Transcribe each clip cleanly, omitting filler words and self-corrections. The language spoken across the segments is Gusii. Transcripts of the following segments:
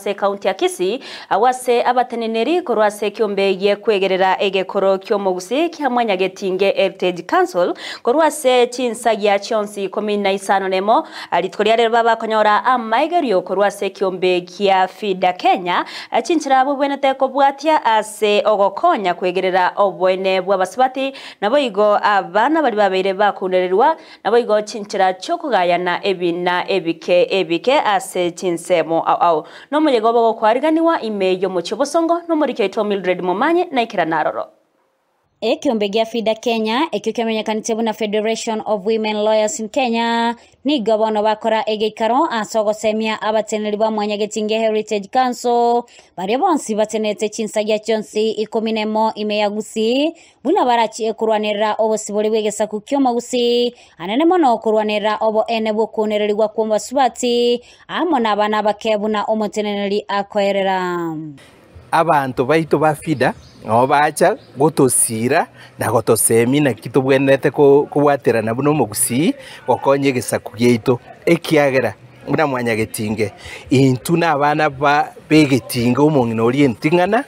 Ase ekaunti ya Kisii, agwo ase abateneneri korwa ase ekiombe gi'ekwegerera egekoro ki'omogusii kia Mwanyagetinge Heritage Council korwa ase chinsagia chionsi ikomi na isano nemo, rituko ria rero babakonyora amaigerio korwa ase ekiombe gia FIDA Kenya, chinchera bobwenerete kobwatia ase ogokonya kwegerera oboene bw'abasubati naboigo abana baria babeire bakunererwa Naboigo chinchera chi'okogayana ebina ebike ebike ase chinsemo ao ao. Nomoyega obe ogokwariganiwa ime y'omochie obosongo nomoriki oito Mildred Momanyi naikerane aroro. Ekeombe gia FIDA Kenya, ekio kiamenyekanete buna Federation of Women Lawyers in Kenya, nigo bono bakora egeikaro ase ogosemia abateneneri ba Mwanyagetinge Heritage Council baria bonsi batenenete chinsagia chionsi ikomi nemo ime ya Gusii Buna barachie korwanerera obosibore bw'egesaku ki'omogusii, anene mono korwanerera oboene bw'okounererigwa kw'abasubati, amo nabana abake buna omoteneneri akoerera. Abanto baito ba FIDA nabo bacha gotosiira na gotosemia naki tobwenerete kobwaterana buna omogusii gokonya egesaku giaito, ekiagera buna mwanyagetinge intwe nabana b'egetinge omong'ina oria enting'ana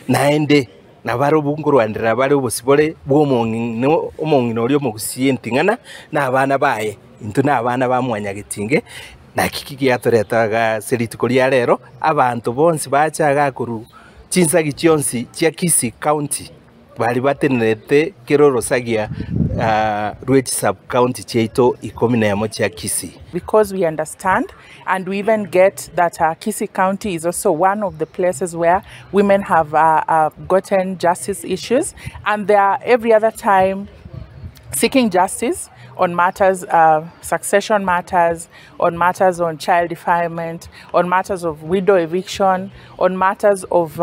naende. Na barobwo nkorwanderera bare obosibore bw'omong'ina oria omogusie enting'ana, na abana baye. Intwe nabana ba Mwanyagetinge, naki ki giatoreta iga ase rituko ria rero, abanto bonsi bacha iga korwa chinsagi chionsi chia Kisii County, baria batenerete kera orosagia rwe chisub county chiaito ikomi na emo chia Kisii. Because we understand and we even get that Kisii County is also one of the places where women have gotten justice issues and they are every other time seeking justice on matters succession matters, on matters on child defilement, on matters of widow eviction, on matters of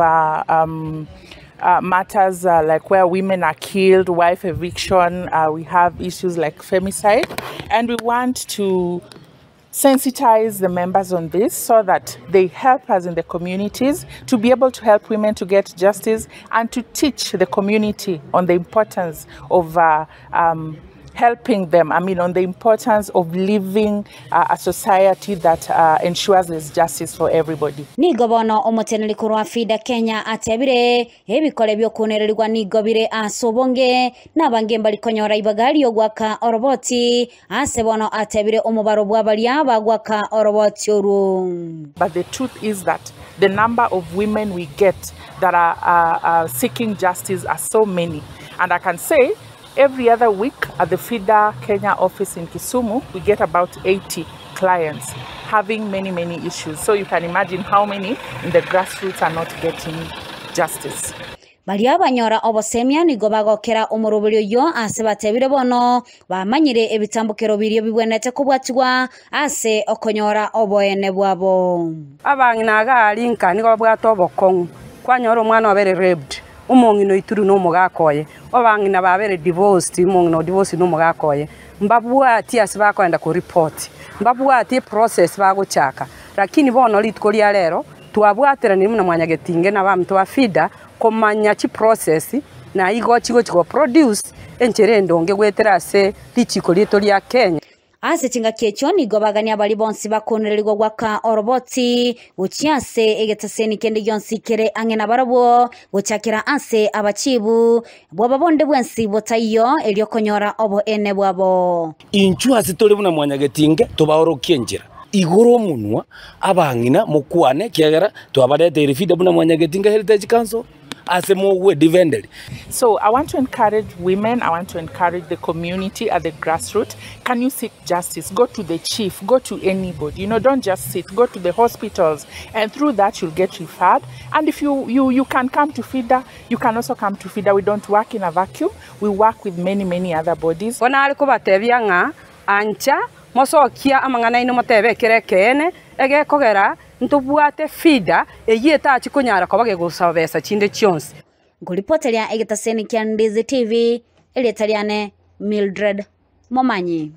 matters like where women are killed, wife eviction, we have issues like femicide and we want to sensitize the members on this so that they help us in the communities to be able to help women to get justice and to teach the community on the importance of uh, um, helping them, I mean, on the importance of living uh, a society that uh, ensures there's justice for everybody. Nigo bono omoteneneri korwa FIDA Kenya atebire, Ebikore bi'okonererigwa nigo bire ase obonge, na abange mbari konyora ibaga ri'ogoaka oroboti, Ase bono atebire omobaro bwa baria bagwaka oroboti orwo. But the truth is that the number of women we get that are, are, are seeking justice are so many. And I can say every other week at the FIDA Kenya office in Kisumu, we get about 80 clients having many, many issues. So you can imagine how many in the grassroots are not getting justice. Baria banyora obosemia nigo bagokera omoroberi oyio ase batebire bono bamanyire ebitambokero biria bibwenerete kobwatigwa ase okonyora oboene bwabo. Abang'ina iga aria inka nigo babwate obokong'u, kwanyora omwana obere raped, omong'ina oitirwe na omogaka oye, abang'ina babere divorced, omong'ina o divorced na omogaka oye, mbabwati ase bakoenda ko report, mbabwati eprocess bagochaka. Lakini bono rituko ria rero, twabwateranire buna mwanyagetinge na abaminto ba FIDA, komanya chiprocess na igo chigochi go produce enchera endonge goetera ase richiko riaito ria Kenya. Ase chingaki echio nigo bagania baria bonsi bakonererigwa goaka oroboti gochia ase egetaseni kende gionsi kere ang'e nabarabwo, gochakera ase abachibu bwaba bonde bwensi botaiyo, erio konyora oboene bwabo. Inchuo ase tore buna mwanyagetinge, tobaorokie enchera. Igora omonwa, abang'ina, mokwane, ekiagera twabareteire FIDA buna Mwanyagetinga Heritage Council, ase mogwedifenderi. So I want to encourage women, I want to encourage the community at the grassroot, can you seek justice, go to the chief, go to anybody, you know, don't just sit, go to the hospitals and through that you'll get referred and if you, you, you can come to FIDA, you can also come to FIDA, we don't work in a vacuum, we work with many, many other bodies. Bono are kobatebia ng'a, Ancha, Mosokia amang'ana aino motebe ekere ekeene, egekogera ntobwate FIDA eyio etachi konyara koba gegosaba besa chinde chionsi. Nkoripoteria egetaseni kia Ndizi TV, erieta riane Mildred Momanyi.